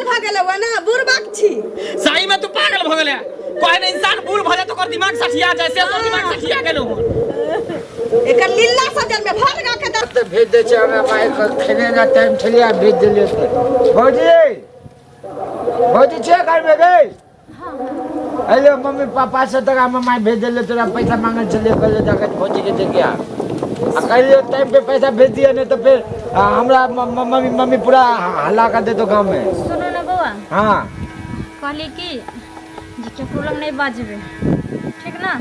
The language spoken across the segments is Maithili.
पागल भऽ गेलौ हँ ने बुड़बक छी। सही में तू पागल भ गेले। कहे ने इंसान बूढ़ भ जाए तो ओकर दिमाग सठिया जाए, से तोर दिमाग सठिया गेलो हन। एकर लीला सजल में भर गा के दे। तऽ भेज दै छै हमरा माय के खेने ना टाइम छलियै आ भेज देलियै तऽ। भौजी भौजी छियै घरमे गे? हेलो मम्मी पापा से टका हमर माय भेज देले तोरा पैसा मांगल छलियै कहलियै जाके भौजी के दे के आ। आ कहलियै टाइम पे पैसा भेज दिया नहीं तो फिर हमरा मम्मी मम्मी पूरा हल्ला कर देतो गाँव में। सुनू ने बौआ। हाँ। कहली कि जे केकरो लग नहीं बाजबे, ठीक ना?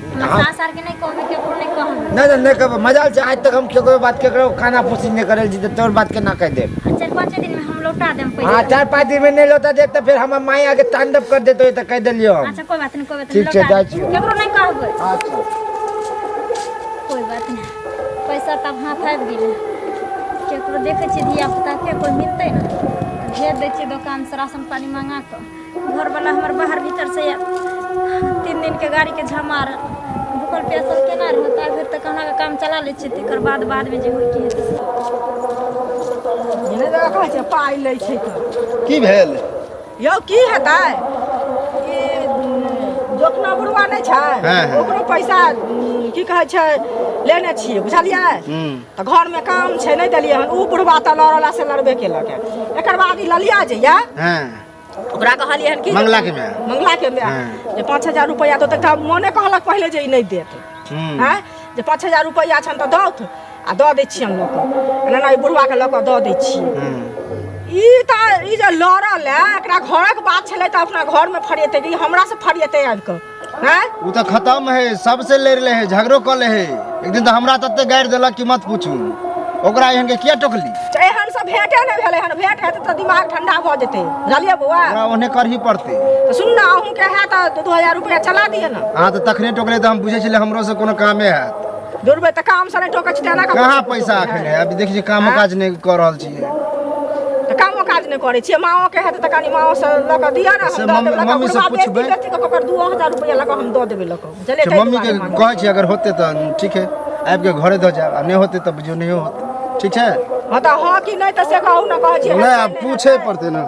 हमरा हाँ। सास आर के नहीं कहबे, केकरो नहीं कहबे। नहीं नहीं नहीं कहबे, मजाल छै आज तक हम केकरो बात केकरो खाना फूसी नहीं करल छी तऽ तोर बात केना कहि देब। आ 4-5 दिन में हम लौटा देम पैसा। हाँ 4-5 दिन में नहीं लौटा देब तऽ फिर हमर माय आके तांडव कर देतो, तऽ कहि देलियो हम। अच्छा कोई बात नहीं, कोई बात नहीं, ठीक छै, लौटा जाइ देब। छियौ। केकरो नहीं कहबे। अच्छा। कोई बात नहीं, पैसा तब हाथ आबि गेलै। केकरो देखै छियै धिया पुता के कोई मिलतै ने तऽ भेज दै छियै दोकान से राशन पानी मंगा कऽ। घरवला हमर बाहर भीतर से आयल, 3 दिन के गाड़ी के झमार, भूखल प्यासल केना रहत? आइ भरि तऽ कहुना कऽ काम चला लै छियै, तकर बाद बादमे जे होइ के हेतै। नहि तऽ कहै छै पाइ लै छै तऽ। की भेल? यौ की हेतै, ई जोखना बुढ़वा नहि छै, हाँ, हाँ। ओकरो पैसा की कहै छै लेने छियै, बुझलियै? तऽ घरमे काम छै, नहि देलियै हन। ओ बुढ़वा तऽ लड़ला से लड़बे केलक। एकर बाद ई ललिया जे यऽ, ओकरा कहलियै हन कि मंगला के माय। मंगला के माय। जे 5000 रुपैआ दो, तऽ मोने कहलक पहिले जे ई नहि देत। आँय, जे 5000 रुपैआ छनि तऽ दौथ आ दऽ दै छियनि लऽ कऽ। एना एना ई बुढ़वाके लऽ कऽ दऽ दै छियै। ई तऽ ई जे लड़ल है, एकरा घरक बात छलै तऽ अपना घरमे फरिएतै कि हमरा से फरिएतै आबि कऽ? आँय, ओ तऽ खत्म है, सबसे लड़ि ले है, झगड़ो कऽ ले है। एक दिन तऽ हमरा तते गारि देलक कि मत पूछू। ओकरा एहन के किया टोकली? तऽ एहन से भेंटे नहि भेलै हन, भेंट हेतै तऽ दिमाग ठंडा भऽ जेतै, बुझलियै बौआ? ओकरा ओहने करही पड़तै। तऽ सुनू ने, अहूँके हैत तऽ 2000 रुपैआ चला दिअ ने। अहाँ तऽ तखने टोकले तऽ हम बुझै छलियै हमरो से कोनो कामे हैत। दूर तऽ काम से नहि टोकै छी तऽ एना कऽ कहाँ पैसा एखन है? अभी देखै छियै कामो काज नहि कऽ रहल छियै। तऽ कामो काज नहि करै छियै। माओ के हेतै तऽ कनि माओ से लऽ कऽ दिअ ने, हम से दऽ देबै लऽ कऽ। मम्मी से बुढ़बा बेचती पुछबै। बेचती कऽ ओकर 2000 रुपैआ लऽ कऽ हम दऽ देबै लऽ कऽ, बुझलियै? से ताहि मम्मी के दुआरे मांगै कहै छियै, अगर होतै तऽ ठीक है, आबि कऽ घरे दऽ जायब, आ नहि होतै तऽ बुझियौ नहियो होतै। ठीक छै? हँ तऽ हँ कि नहि तऽ से कहू ने, कहै छियै नहि, हेतै, आब नहि पूछे हेतै। पड़तै ने।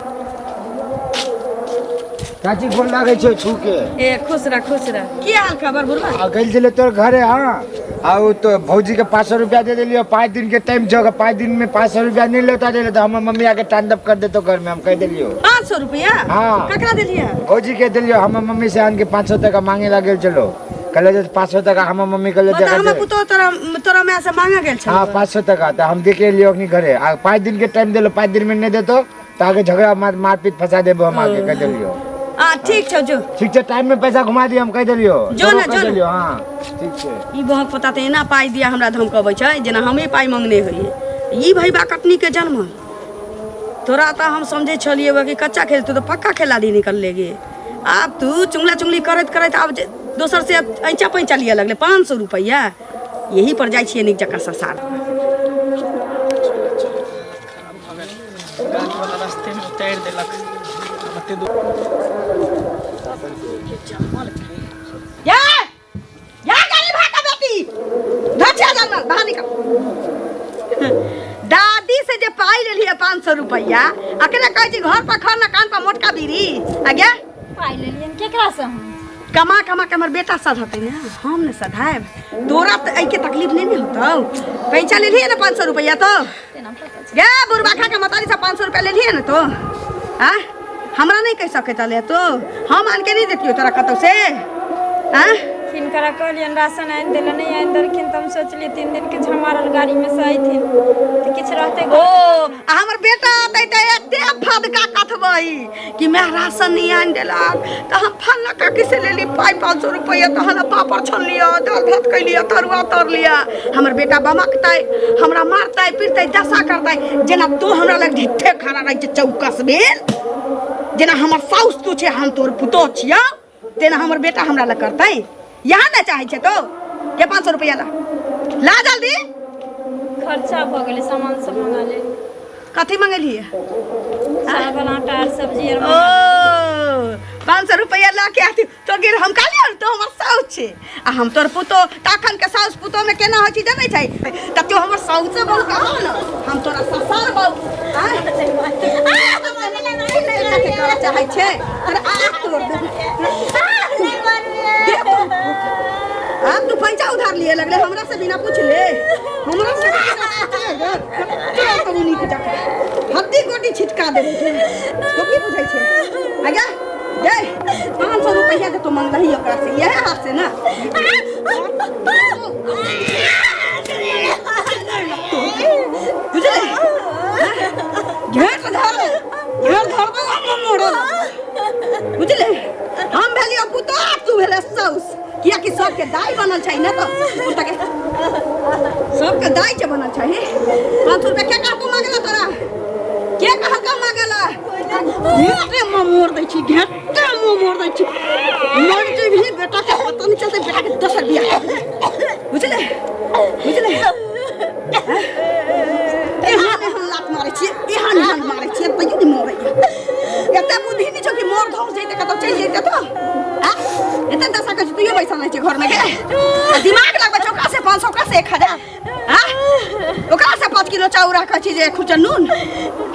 चाची गोर लागै छै छू के। ए खुश रह, खुश रह। की हाल खबर बुढ़वा? आ गेल छलै तोर घरे। हाँ, आ ओ तो भौजी के 500 रुपया दे देलियो, 5 दिन के टाइम छौ, अगर 5 दिन में 500 रुपया नहीं लौटा देले तो हमर मम्मी आके तांडव कर देतो घर में, हम कह देलियो। 500 रुपया? हाँ। ककरा देलियै? भौजी के देलियो, हमर मम्मी से आन के 500 टका मांगे ला गेल छलो, कहले जे 500 टका हमर मम्मी कहले मतलब जे हमर पुतोह तोरा तोरा माय से मांगे गेल छलो? हाँ, 500 टका तो हम देके लियो अखनी घरे, आ 5 दिन के टाइम देलो, 5 दिन में नहीं देतो तो आगे झगड़ा मारपीट फंसा देबो हम आगे, कह देलियो। आ ठीक छौ, जो। ठीक छै, टाइम में पैसा घुमा दियो, हम कह देलियो। जो ना, तोरो कह जो ना। देलियो, हाँ ठीक छै। ई बहक पता तऽ एना पाइ दिया हमरा धमकबै छै जेना हमे पाइ मंगने होइए। ई भैबा कटनी के जन्म तोरा तऽ हम समझै छलियै कि कच्चा खेल, तू तऽ पक्का खेलाड़ी निकलले गे। आब तू चुंगला चुंगली करैत करैत आब जे दोसर से ऐंचा पैंचा लिअ लगले 500 रुपैआ। यही पर जाइ छियै नीक जकाँ ससार। गाड़ी वाला रास्ते में उतारि देलक। आब एते दूर या या गाली भाका बेटी धचिया जन्मल बाहर निकल। दादी से जे पाई लेलियै 500 रुपैआ, अकरे कहै छी घर पर खर ना कान पर मोटका बीड़ी। आ गे पाइ लेलियनि केकरा से हम? कमा कमा के हमर बेटा सधतै ने, हम ने सधायब। तोरा तऽ एहिके तकलीफ नहि ने होतौ? पैसा लेलियै ने 500 रुपैआ तो? तेना पता छै। गे बुढ़बा खा के मतारी से 500 रुपैआ लेलियै ने तो? आँ, हमरा नहि कहि सकैत छलै तो, हम आनके नहि देतियौ तोरा कतौ से? आँ, हिनकरा कहलियनि राशन आनि देला, नहि आनि देलखिन तऽ हम सोचलियै 3 दिन के झमारल गाड़ी में से अयथिन तऽ किछु रहतै। ओ आ हमर बेटा अतै तऽ एते फदका कथबै कि मैं राशन नहीं आनि देलक तऽ हम फल्ला काकी से लेली पाइ 500 रुपैआ, तहन पापड़ छनलियै, दालि भात कैलियै, तरुआ तरलियै। हमर बेटा बमकतै, हमरा मारतै पीटतै, दशा करतै, जेना तू हमरा लग ढिट्ठे खड़ा रहै छै चौकस भेल, जेना हमर साउस तू छै, हम तोर पुतोह छियौ, तेना हमर बेटा हमरा लग करतै। यहाँ ने चाहै छै तो के 500 रुपैआ ला ला जल्दी। खर्चा भऽ गेलै, सामान सब मंगा ले। कथी मंगेलियै? चावल आटा आर सब्जी आर। ओ 500 रुपैआ ला के आती तो गिर हम कहलियै तो हमर साउस छै आ हम तोर पुतोह, तऽ अखन के साउस पुतोह में केना होइ छै जनै छै? तऽ तू हमर साउसे बहु कहबो ने, हम तोरा ससुर बहु। आँय? चाहै छै तोरा आँख तोड़ देबो। दे तो। आब तू पैसा उधार लिए लगले हमरा से बिना पूछले, हमरा से बिना पूछले गे। तोरा तो नीक जकाँ हड्डी गोटी छिटका देबो। तू तो की बुझै छै आगे गे? 500 रुपैआ जे तू मंगलही ओकरा से, इएह हाथ से ना बुझले? घेर धर, घेर धरबो हम मोड़ल, बुझले? हम भेलियो पुतोह, तू भेले साउस, कियाकि सबके दाई बनल छै ने। तऽ पुतोह के सबके दाई जे बनल छै। 500 रुपया के कहको मांगला तोरा? के कहको मांगला? घेटे मुँह मोड़ दै छी, घेटे मुँह मोड़ दै छी। मर जेबही, बेटा के पता नहीं चलते, बेटा के दोसर बियाह, बुझले? बुझले? एहन एहन लात मारै छियै, एहन एहन मारै छियै, तैयो नहि मरैया। एते बुद्धि नहि छौ कि मर धर जैते, कतौ चलि जैते तऽ आ एते दशा के तैयो बैसल रहै छै घरमे गे। आ दिमाग लगबै छै ओकरा से 500, ओकरा से 1000, आ ओकरा से 5 किलो चाउर राखै छी जे खुर्चा नून।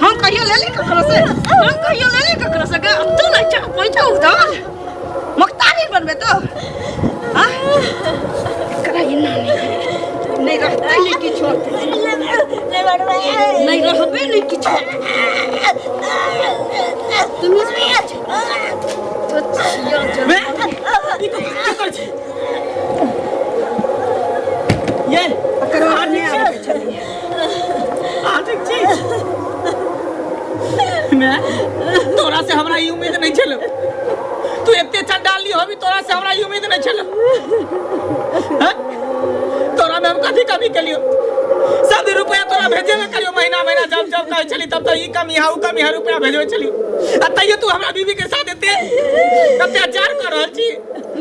हम कहियो लेली ककरो से? हम कहियो लेली ककरो से गे? तू लै छ पैसा उधार, मुख्तारी बनबे तो हाँ? एकरा एना नहि नहि रहतै, नहि किछो नहि रहबे, नहि किछो। तुम तो छिया बे, ई तो की करै छी ये? ककरो नहि आबै छलियै। अहाँ ठीक छी? मैं तोरा से हमरा ई उम्मीद नहीं छलो। तू एते चंडाली होबी, तोरा से हमरा ई उम्मीद नहीं छलो। हैं? तोरा में हम कथी कमी केलियो? सब दिन रुपया तोरा भेजे में करियो, महीना महीना जब जब कहै छली तब तो ई कमी है, ऊ कमी है, रुपया भेजबै छली, आ तैयो तू हमरा बीबी के साथ एते अत्याचार कर रहल छी।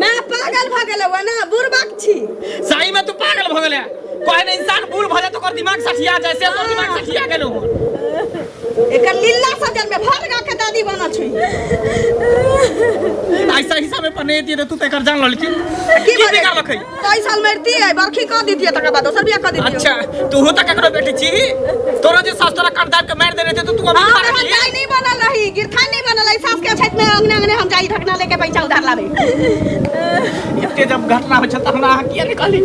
मैं पागल भऽ गेलहुँ ना, बुड़बक छी। सही में तू पागल भऽ गेलै। कहे ने इंसान बूढ़ भऽ जाए तो ओकर दिमाग सठिया जाए, से तोर दिमाग सठिया गेलो हन। एकर लीला सजन में भर गा के दादी बनल छै। ऐसा ही समय पर नहीं एतियै तऽ तू तऽ एकर जान ललखिन की की बिगाड़लकै? कई साल मरती है, बरखी कऽ दीतियै, तकर बाद दोसर बियाह कऽ दीतियै। अच्छा, तू तऽ ककरो बेटी छी? तोरो जे सास तोरा कान दाबि के मारि देने रहतै तऽ तू अभी हाँ, खा हम रहली? दाई नहीं बनल रही, गिरथाई नहीं बनल रही, सास के अछैत में अंगने अंगने हम जाई ढकना लेके पैसा उधार लाबे। एते जब घटना होइ छै तऽ हमरा अहाँ किया नहि कहली?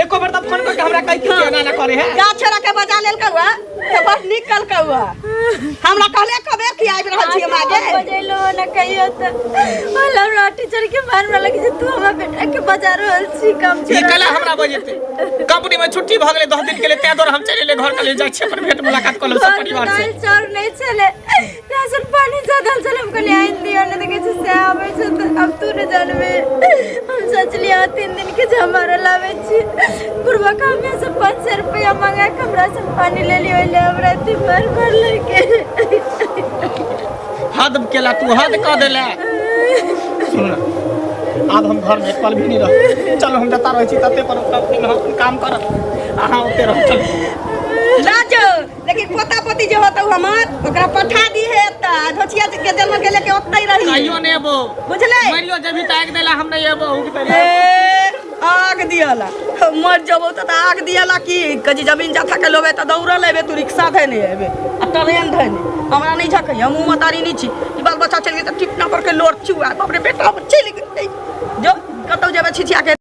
एको बेर तऽ फोन करके हमरा कहि कि एना एना करे है। गाछ छोड़ा के बजा लेल कौआ तऽ बड़ नीक कल कौआ। हमरा कहले कबेर कि आबि रहल छी हम आगे। बजेलो ना कहियो तऽ बोला हमरा टीचर के मार हमरा लगे जे तू हमरा बेटा के बजा रहल छी काम ई छोड़ा। कला हमरा बजेते? कंपनी में छुट्टी भऽ गेलै 10 दिन के लिए, तें दुआरे हम चलि एलियै घर के लिए। जाइ छियै, अपन भेंट मुलाकात कऽ लेब सब घर में परिवार से। दालि चाउर नहि छलै, राशन पानी सधल छलै। हम कहलियै आनि दियौ ने, देखै छी से आबै छै तऽ आब तू नहि जानबे। हम सोचलियै हँ 3 दिन के जे हमारा लाबै छी बुढ़बा हमे से 500 रुपया मंगा के हम राशन पानी ले लियो ले हमरा एते भर भर लेके। हद केला तू, हद कऽ देले। सुन ना, आब हम घर में एक पल भी नहीं रह। चलो, हम जता रहै छी तते पर कंपनी में हम अपन काम करब, अहाँ ओते रहू, चलू। राजो, लेकिन पोता पोती जे होतौ हमर, ओकरा पठा दी है एतऽ। धोछिया के जन्म के लेके ओतै रही। कहियो नहि एबो। बुझलै? मरियो जेबही तऽ आगि देला हम नहि एबो उग देला। ए, आग दियला मर जबो तऽ आग दियला की कजी? जमीन जथा के लोबे तऽ दौड़ल एबे तू, रिक्शा धैने एबे आ ट्रेन धैने। हमरा नहीं झकै, हम मुँह मतारी नहीं छी। ई बाल बच्चा चलि गेल तऽ टिपना पर के लोर चुआ, बाप रे, बेटा हमर चलि गेलै। जो कतौ जेबै छिछिया के।